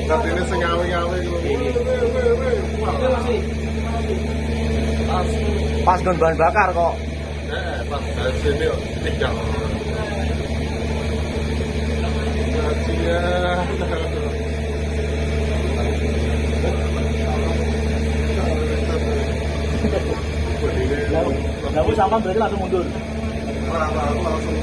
Ini sing ngawe-ngawe gitu. Pas. Pas nggon bahan bakar kok. Pas dari sini tiga orang. Gajian. Lalu sampan berarti langsung mundur. Orang aku langsung